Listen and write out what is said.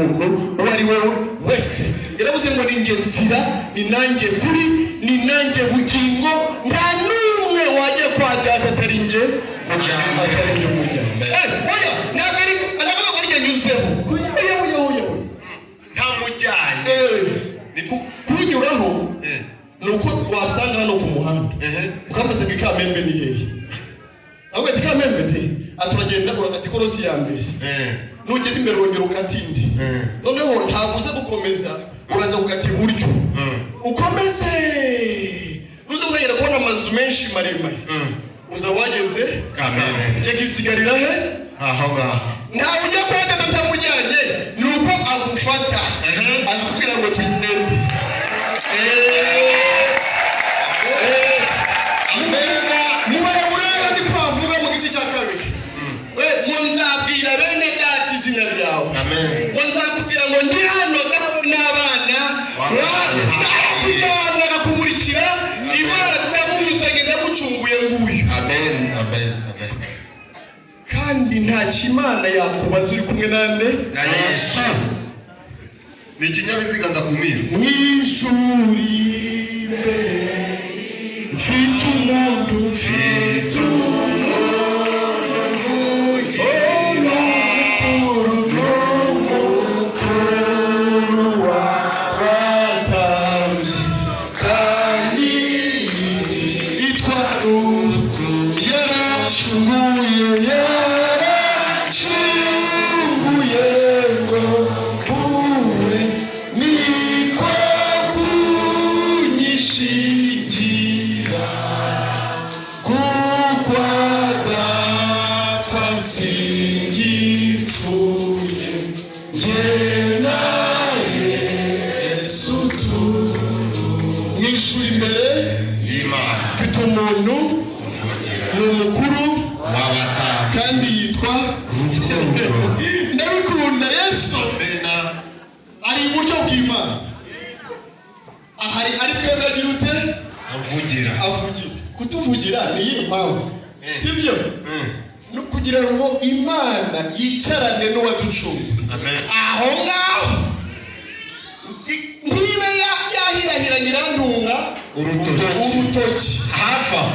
umuntu uwo ari we wese. Yaravuze ngo: "Ni njye nzira, ni nanjye kuri, ni nanjye bugingo, nta n'umwe wajya kwa Data atari njye, atari njye umujyana." Oya, ntabwo ari, ntabwo ari njye nyuzeho. Oya, oya, oya, oya. Ntamujyanye. Kunyuraho ni uko wasanga hano ku muhanda ukambaza ngo: "Ikamembe ni hehe?" Ahubwo ati: "Kamembe te aturagenda, urakata ikorosi ya mbere, nugera imbere urongera ukata indi, noneho ntabwo uza gukomeza, uraza gukata iburyo, ukomeze, nuza ukagera kubona amazu menshi maremare, uza wageze." Kamembe. Njye nkisigarira he? Aho ngaho. Ntawe ujya kwa Data atamujyanye. Ni uko agufata akakubwira ngo: "Tugende." Mu Baheburayo niko bavuga mu gice cya kabiri. Ngo: "Nzabwira bene data izina ryawe." Amen. Ngo: "Nzakubwira ngo ndi hano n'abana." Nakujyana akakumurikira. Imana ndamuzanye, ndamucunguye, nguyu. Amen, amen, amen. Kandi nta kimana yakubaza uri kumwe nande? Na Yesu. Ni ikinyabiziga ndakumira. Mu ishuri imbere mfite umuntu, mfite umuntu. Oh, ni umukuru, ni umukuru w'abatambyi, kandi yitwa yaracunguye, yaracunguye ngo mpure, niko kunyishingira, kuko adapfa singipfuye, njye na Yesu tu mu ishuri imbere y'Imana. Mfite umuntu mvugira. Ni umukuru w'abatambyi. Kandi yitwa Rukundo. Ndabikunda, Yesu Amena. ari iburyo bw'Imana, ahari ari twebwe agira ute? Amvugira. Avugira, kutuvugira. Ni iyihe mpamvu? Sibyo? No kugira ngo Imana yicarane n'uwaducunga Amen. aho ngaho, ntibe yahirahira nyirantunga urutoki. Urutoki. Hafi aho.